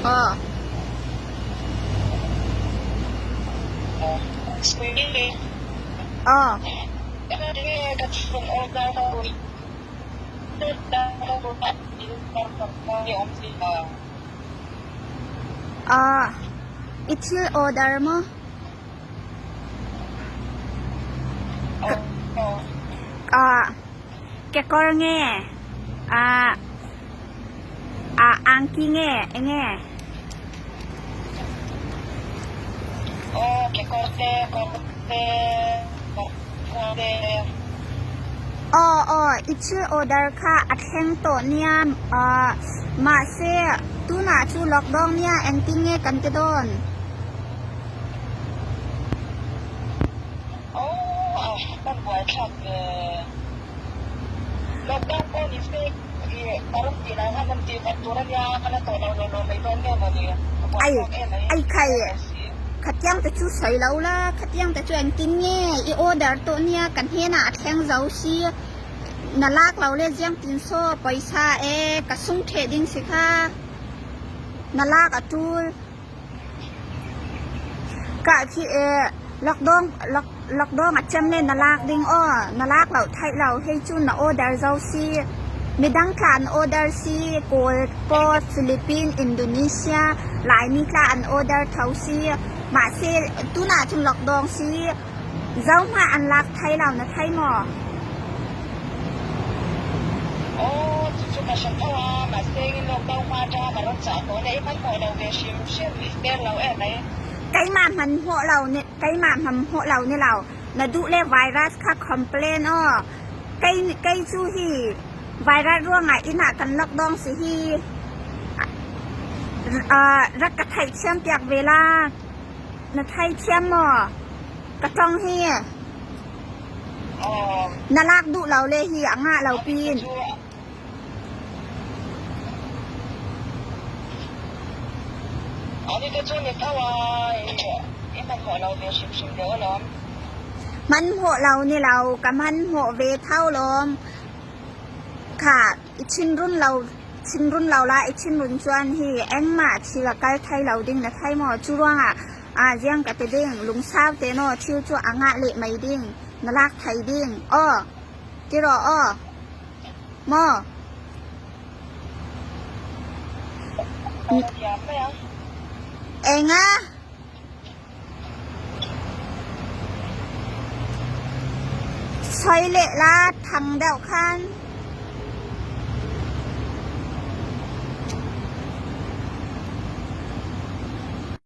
Aw. Aw. Aw. I thil order maw? Kekawr nge angki nge enge? Aw aw i thil order kha a thleng tawh nia mahse tunah chu lockdown nia engtin nge kan ti dawn? Ai ai khai khatiang te chu sawi lo la khatiang te chu engtin nge i order tawh nia kan hnenah a thleng zo si na lak lo le ziang tin saw pawisa e ka sung theh ding si kha na lak a tul. Kah khi lockdown lockdown a chem le na lak ding aw na lak lo theih lo hei cu na order zo si midang tla an order si Kawl paw Philippines Indonesia Laimi tla an order tho si mah si tunah cun lockdown si zo hmah an lak thai lo na thei maw? Aw cucu ka hre tho a mahse lockdown hma ṭang ka rawn cah tawn e i hmanhmawh lo ve hrim hrim i ter lo em mai. Keimah hmanhmawh lo ni keimah hmanhmawh lo ni lo na duh le virus kha complain aw kei kei cu hi virus ruangah inn ah kan lockdown si hi rak ka theihthiam piak ve la na theithiam maw ka tong hi. Na lak duh lo le hi a ngah lo pin. Hmanhmawh lo ni lo ka hmanhmawh ve tho lawm. Kha i thinrun lo thinrun lo la i thinrun chuan hi engmah thil a kal thei lo ding na thei maw? Cu ruangah Ah ziang ka ti ding, lungsau te naw thil cu a ngah leh mei ding, na lak thai ding, aw, ti rawh aw, maw? Enga? Soi leh la thang deuh khan.